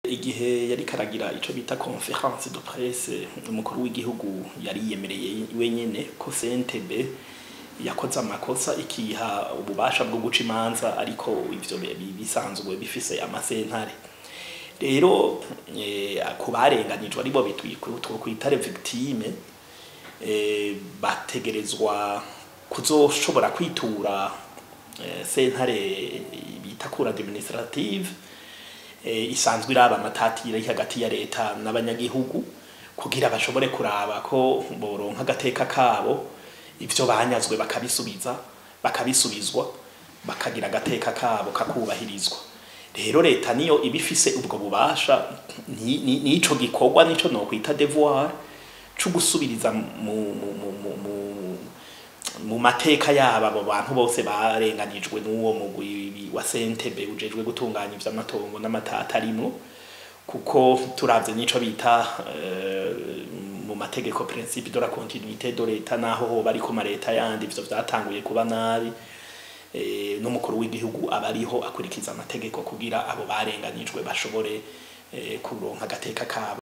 Igihe yari karagira ico bita conférence de presse, umukuru w'igihugu yari yemereye wenyene ko CNTB yakoze amakosa ikiha ububasha bwo guca imanza, ariko ivyo bisanzwe bifise amasentare. Rero ku barenganijwe, aribo twokwita les victimes, bategerezwa kuzoshobora kwitura sentare bita cour administrative, isanzwe iraba amatati iri hagati ya leta n'abanyagihugu, kugira bashobore kuraba ko boronka agateka kabo, ivyo banyazwe bakabisubiza, bakabisubizwa, bakagira agateka kabo kakubahirizwa. Rero leta niyo iba ifise ubwo bubasha n'ico gikorwa, nico nokwita devoir co gusubiriza mu mateka yabo abo bantu bose barenganijwe n'uwo mugwi wa CNTB ujejwe gutunganya ivy'amatongo n'amatati arimwo, kuko turavye nico bita mu mategeko principe de la continuité de l'État, naho hoba ariko ma leta yandi ivyo vyatanguye kuba nabi, n'umukuru w'igihugu aba ariho akurikiza amategeko kugira abo barenganijwe bashobore kuronka agateka kabo.